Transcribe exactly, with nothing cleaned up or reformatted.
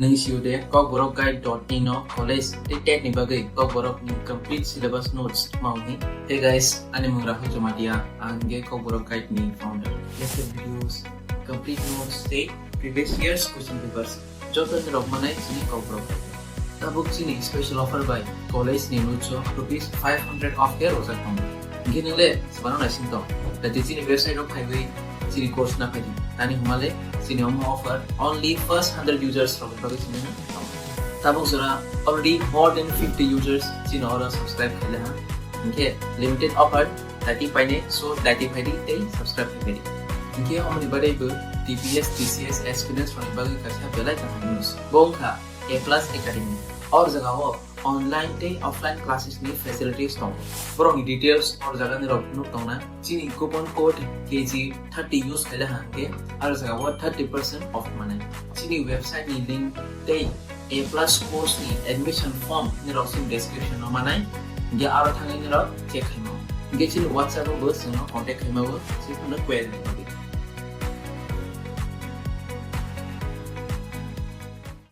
Nwng sio de Kokborok Guide dot in o college tei TET ni bagwi Kokborok ni complete syllabus notes tongmani. Hey guys, ani mung Rahul Jamatia, ang khe Kokborok Guide ni founder. Latest videos, complete notes tei previous year's question papers joto ni rok manai chini Kokborok Guide. Tabuk chini special offer bai college ni notes o rupees five hundred off khe rojak tongo. Hinkhe nwng le swbano naising tong. Tei chini website o phaiwi chini course na phaidi. Tani hwnmale chini omo offer only first hundred users rokni bagwi chini tong. Tabuk jora already more than fifty users chini oro subscribe khaile ha. Hinkhe limited offer, daiti paine, so daiti phaidi tei subscribe khaidi. Hinkhe omoni bagwi bo T P S, T C S experience rokni bagwi kaisa belai kaham news. Bo wngkha A plus Academy. Or jaga o online tei offline classes ni facilities tongo. Borokni details or jaga ni rok nuk tongna. Chini coupon code K G thirty use khaile hwnkhe ar jaga o thirty percent off manai. Chini website ni link tei A plus course ni admission form ni rok chini description o manai. Hinkhe aro thangwi ni rok check khaima. Hinkhe chini WhatsApp o bo chwngno contact khaima bo chini query.